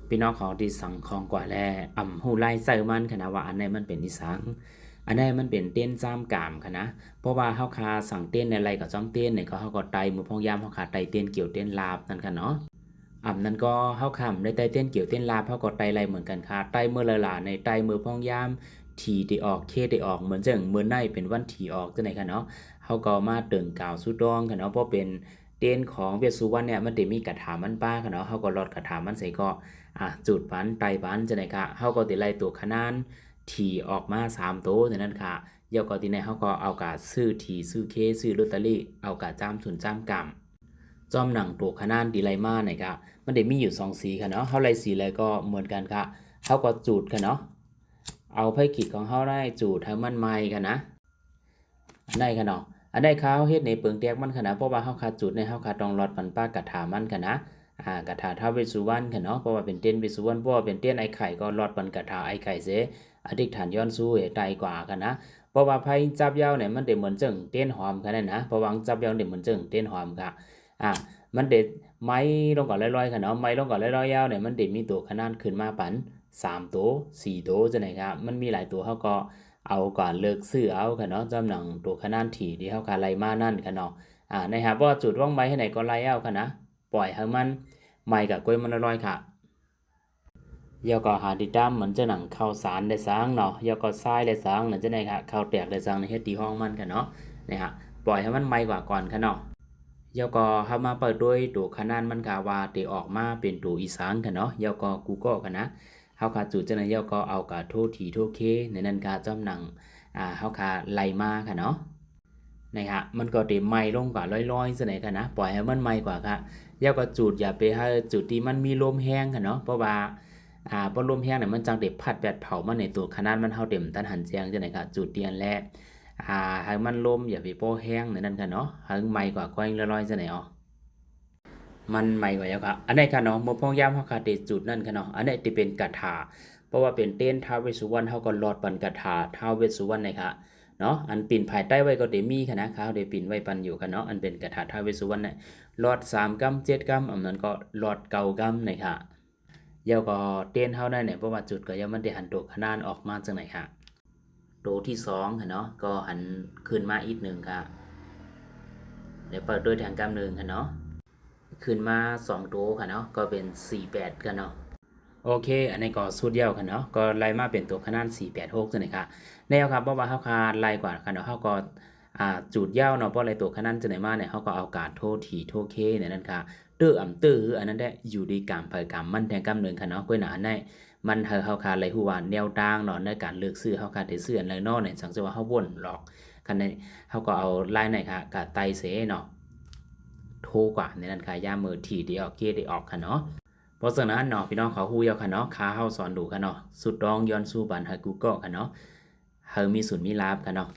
ພີ່ນ້ອງເຮົາທີ່ສັ່ງຂອງກວ່າແລ້ວ ອຳຮູ້ລາຍຊື່ມັນຫັ້ນນະ ວ່າອັນໃດມັນເປັນອີ່ສັງ. ອັນໃດມັນເປັນເຕັນສາມກ້ຳຫັ້ນນະ. ເພາະວ່າເຮົາຄາສັ່ງເຕັນໃນໄລ່ກໍຈອມເຕັນນີ້ ກໍເຮົາກໍໄຕ່ມື້ພອງຍາມ ເຮົາຄາໄຕ່ເຕັນກຽວເຕັນລາບນັ້ນຫັ້ນເນາະ. ອຳນັ້ນກໍເຮົາຄາໄດ້ໄຕ່ເຕັນກຽວເຕັນລາບ ເຮົາກໍໄຕ່ໄລ່ເໝືອນກັນຄະ. ໄຕ່ເໝີລະລາໃນໄຕ່ເໝີພອງຍາມ ທີໄດ້ອອກ ເຄໄດ້ອອກ ເໝືອນເຊິ່ງເໝີນໃນເປັນວັນທີອອກຈັ່ງໃດຫັ້ນເນາະ. ເຮົາກໍມາເຕີງກ່າວສູ່ຕ້ອງຫັ້ນເນາະ. ເພາະເປັນເຕັນຂອງເວດສຸວັນນີ້ ມັນໄດ້ມີກະຖາມັນປາຫັ້ນເນາະ. ເຮົາກໍລອດກະຖາມັນໃສ່ກໍ ອາ ຈູດປັນ ໄຕ່ປັນຈັ່ງໃດຄະ. ເຮົາກໍໄດ້ໄລ່ຕົວຂະໜານ ທີອອກມາສາມໂຕເທົ່ານັ້ນຄະ. ແລ້ວກໍທີນີ້ເຮົາກໍເອົາກະຊື້ທີ ຊື້ເຄ ຊື້ລອດເຕີຣີ ເອົາກະສາມສູນສາມກ້ຳ. ຈອມໜັງຕົວຂະໜານທີ່ໄລ່ມານີ້ກະ ມັນໄດ້ມີຢູ່ສອງສີຫັ້ນເນາະ. ເຮົາໄລ່ສີໃດກໍເໝືອນກັນຄະ. ເຮົາກໍຈູດຫັ້ນເນາະ. ເອົາໄພຂີດຂອງເຮົາໄດ້ຈູດໃຫ້ມັນໄໝ້ຫັ້ນນະ. ອັນໃດຫັ້ນເນາະ. ອັນໃດຄະເຮົາເຮັດໃນເປິງແຕກມັນຫັ້ນນະ. ເພາະວ່າເຮົາຄາຈູດໃນ ເຮົາຄາຕ້ອງລອດປັນປາກະຖາມັນຫັ້ນນະ. ອາ ກະຖາທ້າວເວດສຸວັນຫັ້ນເນາະ. ເພາະວ່າເປັນເຕັນເວດສຸວັນ ເພາະວ່າເປັນເຕັນໄອ້ໄຂ່ ກໍລອດປັນກະຖາໄອ້ໄຂ່ເສ ອະທິຖານຍ້ອນຊູໃຫ້ໄຕ່ກວ່າຫັ້ນນະ. ເພາະວ່າໃຜຈັບຍາວນີ້ ມັນໄດ້ເໝືອນເຊິ່ງເຕັນຫອມຫັ້ນນະ. ເພາະວ່າຈັບຍາວໄດ້ເໝືອນເຊິ່ງເຕັນຫອມຄະ. ອາ ມັນໄດ້ໄໝ້ລົງກໍລອຍໆຫັ້ນເນາະ. ໄໝ້ລົງກໍລອຍໆຍາວນີ້ ມັນໄດ້ມີຕົວຂະໜານຂຶ້ນມາປັນສາມໂຕ ສີ່ໂຕຈັ່ງໃດຄະ. ມັນມີຫຼາຍຕົວ ເຮົາກໍເອົາກວ່າເລືອກຊື້ເອົາຫັ້ນເນາະ. ຈອມໜັງຕົວຂະໜານທີ່ ທີ່ເຮົາຄາໄລ່ມານັ້ນຫັ້ນເນາະ. ອາ ໃນຫາກວ່າຈູດວາງໄວ້ໃຫ້ໃດກໍໄລ່ເອົາຫັ້ນນະ. ປ່ອຍໃຫ້ມັນໄໝ້ກະກວຍມັນລອຍໆຄະ. ແລ້ວກໍຫາຕິດຕາມເໝືອນຈັ່ງໜັງເຂົ້າສານໄດ້ສັງເນາະ. ແລ້ວກໍຊາຍໄດ້ສັງນັ້ນຈັ່ງໃດຄະ. ເຂົ້າແຕກໄດ້ສັງໃນເຮັດທີ່ຫ້ອງມັນຫັ້ນເນາະ. ນີ້ຮະ ປ່ອຍໃຫ້ມັນໄໝ້ກວ່າກ່ອນຫັ້ນເນາະ. ແລ້ວກໍເຮົາມາເປີດດ້ວຍຕົວຂະໜານມັນຄະ ວ່າໄດ້ອອກມາເປັນຕົວອີ່ສັງຫັ້ນເນາະ. ແລ້ວກໍກູໂກຫັ້ນນະ. ເຮົາຄາຈູດຈັ່ງໃດ ແລ້ວກໍເອົາກະໂທທີໂທເຄໃນນັ້ນຄະ. ຈອມໜັງ ອາ ເຮົາຄາໄລ່ມາຫັ້ນເນາະ. ນີ້ຮະ ມັນກໍໄດ້ໄໝ້ລົງກວ່າລອຍໆຈັ່ງໃດຫັ້ນນະ. ປ່ອຍໃຫ້ມັນໄໝ້ກວ່າຄະ. ແລ້ວກໍຈູດ ຢ່າໄປໃຫ້ຈຸດທີ່ມັນມີລົມແຮງຫັ້ນເນາະ. ເພາະວ່າ ອາ ເພາະລົມແຮງນີ້ ມັນຈັ່ງໄດ້ພັດແປດເຜົາມາໃນຕົວຂະໜານມັນ ເຮົາເຕັມຕັນຫັນແຈ້ງຈັ່ງໃດຄະ. ຈູດດຽນແລະ ອາ ໃຫ້ມັນລົມ ຢ່າໄປໂປ້ແຮງໃນນັ້ນຄະເນາະ. ໃຫ້ໄໝ້ກວ່າກ້ອຍລອຍໆຈັ່ງໃດເອົາ. ມັນໄໝ້ກວ່າແລ້ວຄະ. ອັນໃດຄະເນາະ. ເມື່ອພອງຍາມເຮົາຄາໄດ້ຈູດນັ້ນຄະເນາະ. ອັນນີ້ໄດ້ເປັນກະຖາ ເພາະວ່າເປັນເຕັນທ້າວເວດສຸວັນ ເຮົາກໍລອດປັນກະຖາທ້າວເວດສຸວັນນີ້ຄະເນາະ. ອັນປິ່ນພາຍໃຕ້ໄວ້ກໍໄດ້ມີຫັ້ນນະ. ເຮົາໄດ້ປິ່ນໄວ້ປັນຢູ່ຫັ້ນເນາະ. ອັນເປັນກະຖາທ້າວເວດສຸວັນນີ້ ລອດສາມກ້ຳ ເຈັດກ້ຳ ອັນນັ້ນກໍລອດເກົ້າກ້ຳນີ້ຄະ. ແລ້ວກໍເຕັນເຮົານັ້ນນີ້ ເພາະວ່າຈຸດກໍຢ່າມັນໄດ້ຫັນຕົວຂະໜານອອກມາຈັ່ງໃດຄະ. ໂຕທີສອງຫັ້ນເນາະ ກໍຫັນຂຶ້ນມາອີກໜຶ່ງກະ ແລ້ວເປີດດ້ວຍແທ່ງກ້ຳໜຶ່ງຫັ້ນເນາະ ຂຶ້ນມາສອງໂຕຫັ້ນເນາະ ກໍເປັນສີ່ແປດຫັ້ນເນາະ. ໂອເຄ ອັນນີ້ກໍຊຸດດຽວຫັ້ນເນາະ ກໍໄລ່ມາເປັນຕົວຂະໜານສີ່ແປດຫົກຈັ່ງໃດຄະ. ແລ້ວຄະ ເພາະວ່າເຮົາຄາໄລ່ກວ່າຫັ້ນເນາະ ເຮົາກໍ ອາ ຈູດຍາວເນາະ ເພາະໄລ່ຕົວຂະໜານຈັ່ງໃດມານີ້ ເຮົາກໍເອົາການໂທຖີ່ໂທເຄໃນນັ້ນຄະ. ເຕີອຳເຕີອື ອັນນັ້ນແຫຼະ ຢູ່ທີ່ການໃຜການມັນແທ່ງກ້ຳໜຶ່ງຫັ້ນເນາະ. ກ້ອຍໜາອັນໃດ ມັນໃຫ້ເຮົາຄະໄດ້ຮູ້ວ່າແນວທາງເນາະ ໃນການເລືອກຊື້ ເຮົາຄະໄດ້ຊື້ອັນໃດເນາະ ໃນສັງເສວ່າເຮົາວົນຫຼອກ. ຄັນໃຫ້ເຮົາກໍເອົາລາຍໃນຄະ ກະໄຕ່ເສເນາະ ໂທກວ່າໃນນັ້ນຄະ ຍາມມື້ທີໄດ້ອອກ ເຄໄດ້ອອກຫັ້ນເນາະ. ເພາະສະນັ້ນເນາະ ພີ່ນ້ອງເຂົາຮູ້ຢູ່ຄະເນາະ ຄາເຮົາສອນດູຄະເນາະ ສຸດຕ້ອງຍ້ອນຊູບັນໃຫ້ກູໂກຄະເນາະ ໃຫ້ມີສູນມີລາບຄະເນາະ.